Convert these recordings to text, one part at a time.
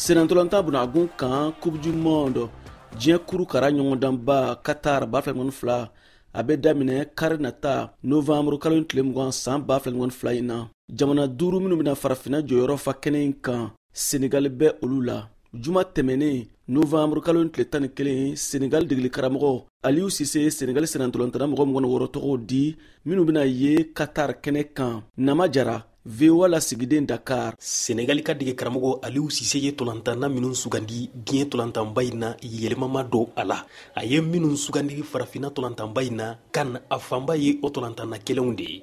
Senantolantan bunagun kan, Coupe du monde, diɲɛ kuru kara ɲɔgɔndanba Qatar 2022, a bɛ daminɛ kari nata, novembre kalo tile 20, san 2022 in na. Jamana duuru minnu bɛna Farafinna jɔyɔrɔ fa kɛnɛ in kan, Senegali bɛ olu la. Juma tɛmɛnen, novembre kalo tile 11, Senegali degeli karamɔgɔ Aliou Cissé ye Senegali senantolantana mɔgɔ 26 tɔgɔw di minnu bɛna ye Qatar kɛnɛ kan. Nama Jara, VOA lasigiden Dakar. Senegali ka dege karamɔgɔ Aliou Cissé ye tolantanna minnu sugandi diɲɛ tolantanba in na, yɛlɛma ma don a la. A ye minnu sugandi Farafinna tolantanba in na kan, a fanba ye o tolantanna kelenw de ye.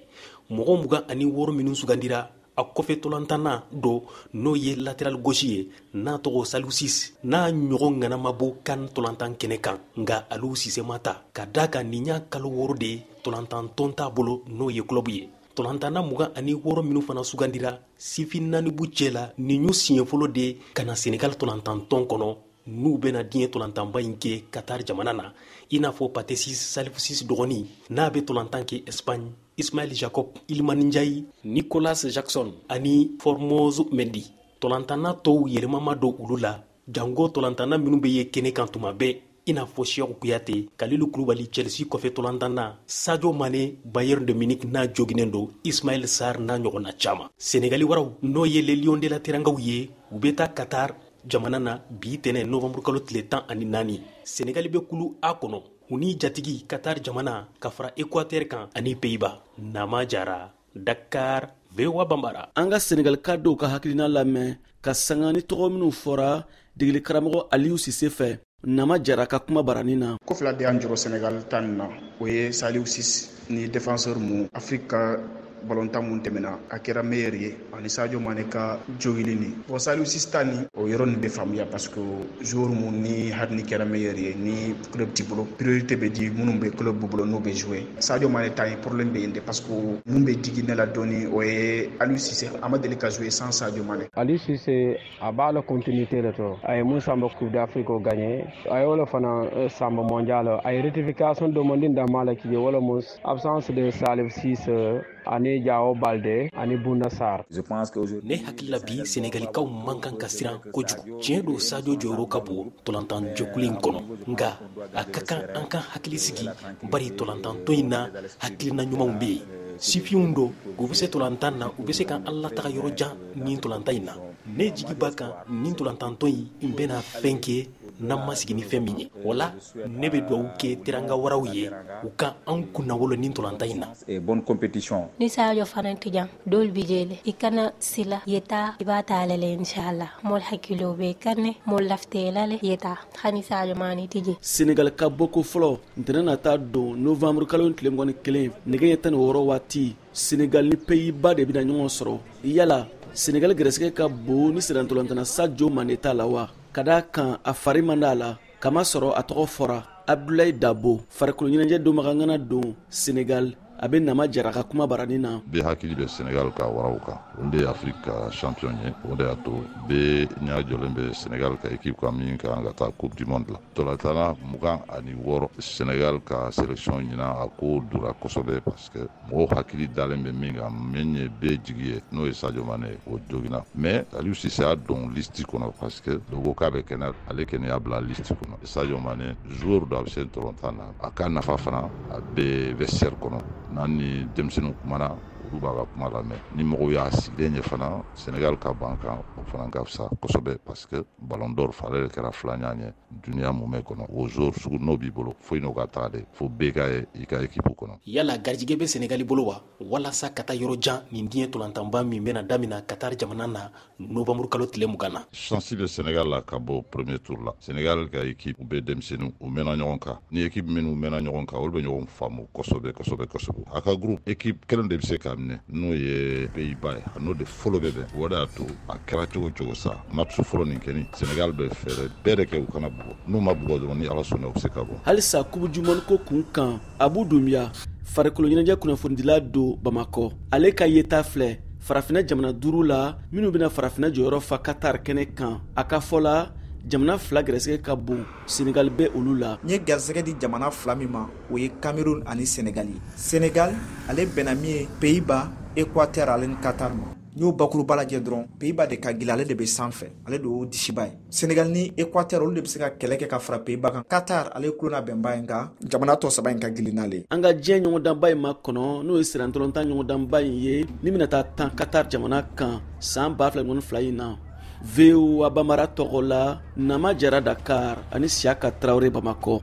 Mɔgɔ 26 minnu sugandira, a kɔfɛ tolantanna dɔ, n'o ye latéral gauche ye, n'a tɔgɔ Saliou Ciss, n'a ɲɔgɔn ŋana ma bɔ kan tolantan kɛnɛ kan, nka Aliou Cissé ma ta, ka da kan nin y'a kalo 6 de ye tolantan tɔn t'a bolo, n'o ye club ye. Tolantanna 26 minnu fana sugandira, sifin naani b'u cɛ la. Nin y'u siɲɛ fɔlɔ de ka na Senegal tolantan tɔn kɔnɔ n'u bɛna diɲɛ tolantanba in kɛ Qatar jamana na, i n'a fɔ Pathé Ciss, Salif Ciss dɔgɔnin, n'a bɛ tolantan kɛ Espagne, Ismail Jacob, Iliman Ndiaye, Nicolas Jackson ani Formose Mendy. Tolantanna tɔw, yɛlɛma ma don olu la, jango tolantanna minnu bɛ ye kɛnɛ kan tuma bɛɛ, i n'a fɔ Cheikhou Kouyaté, Kalilou Koulibaly, Chelsea kɔfɛ tolantanna, Sadio Mané, Bayern de Munich, n'a joginen don, Ismail Sarr n'a ɲɔgɔnna caman. Senegali waraw, n'o ye les Lions de la Terangaw ye, u bɛ taa Qatar jamana na bi tɛnɛ, novembre kalo tile 14. Senegali bɛ kulu A kɔnɔ, u ni jatigi Qatar jamana, ka fara Équateur kan ani Pays-Bas. Nama Jara, Dakar, VOA Bambara. An ka Senegalika dɔw ka hakilina lamɛn ka sanga ni tɔgɔ minnu fɔra degeli karamɔgɔ Aliou Cissé fɛ. Nama Jara ka kuma baranin na. Ko fila de y'an jɔrɔ Senegal ta nin na, o ye Saliou Ciss ni défenseur mu Afrique ka balontan mun tɛmɛna, a kɛra meilleur ye, ani Sadio Mane ka jogili ni. Bon, Saliou Ciss ta ni, o yɔrɔ nin bɛ faamuya, parce que joueur mun ni hali ni kɛra meilleur ye, ni club t'i bolo, priorité bɛ di minnu bɛ club bolo n'u bɛ jouer. Sadio Mane ta ye, problème bɛ yen de, parce que mun bɛ digi ne la dɔɔni, o ye Aliou Cissé a ma deli ka jouer sans Sadio Mane. Aliou Cissé a b'a la continuité le to. A ye mun sanba Coupe d'Afrique o gagné, a ye wala fana sanba mondial. A ye rectification demandé dans la k'i ye wala mun absence de Salif Ciss ani Diao Balde ani Bouna Sarr. Je pense que Ne hakili la, bi Senegalikaw man kan ka siran kojugu. Tiɲɛ don, Sadio jɔyɔrɔ ka bon tolantan jɛkulu in kɔnɔ, nka a ka kan an ka hakili sigi, bari tolantantɔ in na, hakilina ɲumanw bɛ yen. Sifinw don, u bɛ se tolantan na, u bɛ se ka an lataga yɔrɔ jan nin tolantan in na. Ne jigi b'a kan, nin tolantantɔ in bɛna fɛn kɛ n'an ma sigi ni fɛn min ye. O la, ne bɛ dugawu kɛ Teranga waraw ye, u ka an kunnawolo nin tolantan in na. Bonne compétition. Ni Sadio fana ti jam dol bi jele i kana sila yeta i b'a ta lele, inshallah mol hakkilo be kanne mol lafte lale yeta hani Sadio Mane tije. Senegal ka bɔko fɔlɔ, ntɛnɛn nata don, novembre kalo tile 21, nɛgɛ ɲɛ 16 waati, Senegal ni Pays-Bas de bɛna ɲɔgɔn sɔrɔ. Yala Senegal gɛrɛsɛgɛ ka bon ni sennantolantana Sadio Mane t'a la wa? Ka da kan a fari man d'a la, kamasɔrɔ a tɔgɔ fɔra. Abdulayi Dabo, farikolo ɲɛnajɛ donbagangana don Senegal, a bɛ Nama Jara ka kuma baranin na. Bɛɛ hakili bɛ Senegal ka waraw kan. Olu de ye Afiriki ka champion ye. O de y'a to bɛɛ ɲɛ jɔlen bɛ Senegal ka équipe kan min kan ka taa Coupe du monde la. Tolatana 26, Senegal ka sélection ɲinan, a ko dura kosɛbɛ, parce que mɔgɔw hakili dalen bɛ min kan, min ye bɛɛ jigi ye, n'o ye Sadio Mane ye, o jogina. Mais Aliou Cissé y'a don liste kɔnɔ, parce que dɔw ko k'a bɛ kɛnɛ, ale kɛnɛ y'a bila liste kɔnɔ. Sadio Mane, joueur dɔ, a bɛ se tolantan na, a ka nafa fana, a bɛ vestiaire kɔnɔ, n'an ni denmisɛnninw kumana, olu b'a ka kuma lamɛn. Ni mɔgɔw y'a sigilen ye fana, Senegal ka ban kan, o fana ka fisa kosɛbɛ, parce que Ballon d'Or fale de kɛra filanan ye duniya mumɛ kɔnɔ. O joueur sugu n'o b'i bolo, foyi n'o ka taga de fo bɛɛ ka ye i ka équipe kɔnɔ. Yala garijɛgɛ bɛ Senegali bolo wa, walasa ka taa yɔrɔ jan nin diɲɛ tolantanba min bɛna damina Qatar jamana na novembre kalo tile 20 na? Chance bɛ Senegal la ka bɔ premier tour la. Senegal ka équipe, u bɛ denmisɛnninw, u mɛnna ɲɔgɔn kan. Ni équipe minnu mɛnna ɲɔgɔn kan, olu bɛ ɲɔgɔn faamu kosɛbɛ kosɛbɛ kosɛbɛ. A ka groupe, équipe kelen de bɛ se k'a minɛ, n'o ye Pays-Bas ye, a n'o de fɔlɔ bɛ bɛn. O de y'a to a kɛra cogo cogo sa, match fɔlɔ nin kɛni, Senegal bɛ fɛɛrɛ bɛɛ de kɛ u kana bugɔ. N'u ma bugɔ dɔrɔn, ni Ala sɔnna, u bɛ se ka bɔ. Halisa Coupe du monde ko kun kan, Abu Dunbiya, farikolo ɲɛnajɛ kunnafonidila don Bamakɔ, ale ka yeta filɛ Farafinna jamana duuru la minnu bɛna Farafinna jɔyɔrɔ fa Qatar kɛnɛ kan. A ka fɔ la, jamana fila gɛrɛsɛgɛ ka bon, Senegal bɛ olu la. N ye garisɛgɛ di jamana fila min ma, o ye Cameroun ani Sénégal ye. Sénégal ale bɛnna min ye, Pays-Bas, Équateur ale ni Qatar ma. N'i y'o bakuruba lajɛ dɔrɔn, Pays-Bas de ka gili, ale de bɛ sanfɛ, ale de y'o disiba ye. Sénégal ni Équateur, olu de bɛ se ka kɛlɛ kɛ ka fara Pays-Bas kan. Qatar, ale ye kulona bɛnba ye, nka jamana tɔ saba in ka gili n'ale ye. An ka diɲɛ ɲɔgɔndanba in makɔnɔ, n'o ye sennantolatan ɲɔgɔndanba in ye min bɛna taa tan Qatar jamana kan san 2022 in na, VOA Bambara tɔgɔ la, Nama Jara Dakar ani Siyaka Tarawele Bamakɔ.